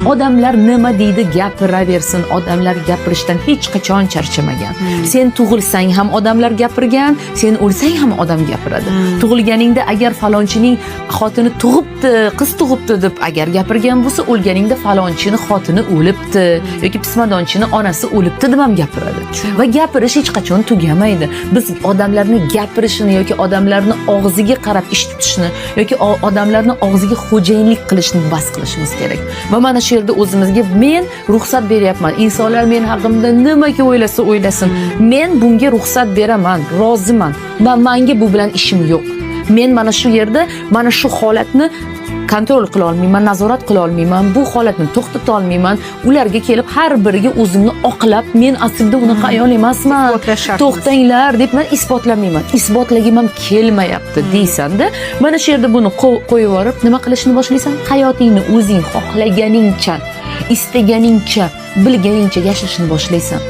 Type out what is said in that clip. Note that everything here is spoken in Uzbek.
Odamlar nima deydi, gapiraversin. Odamlar gapirishdan hech qachon charchamagan. Sen tug'ilsang ham odamlar gapirgan, sen o'lsang ham odam gapiradi. Tug'ilganingda agar falonchining xotini tug'ibdi, qiz tug'ibdi deb agar gapirgan bo'lsa, o'lganingda falonchini xotini o'libdi yoki pismadonchini onasi o'libdi deb ham gapiradi. Va gapirish hech qachon tugamaydi. Biz odamlarni gapirishini yoki odamlarni og'ziga qarab ish tutishni yoki odamlarni og'ziga xo'jayinlik qilishni bas qilishimiz kerak. Va mana shu yerda o'zimizga men ruxsat beryapman. Insonlar men haqimda nimaki o'ylasa o'ylasin. Men bunga ruxsat beraman, roziman va manga bu bilan ishim yo'q. Men mana shu yerda mana shu holatni контроль qila olmayman, nazorat qila olmayman, bu holatni to'xtata olmayman. Ularga kelib har biriga o'zimni oqlab, men aslida unaqa ayol emasman. Isbotlash shart emas. To'xtanglar deb man isbotlamayman. Isbotlagim ham kelmayapti deysanda, mana shu yerda buni qo'yib yuborib, nima qilishni boshlaysan? Hayotingni o'zing xohlaganingcha, istaganingcha, bilganingcha yashashni boshlaysan.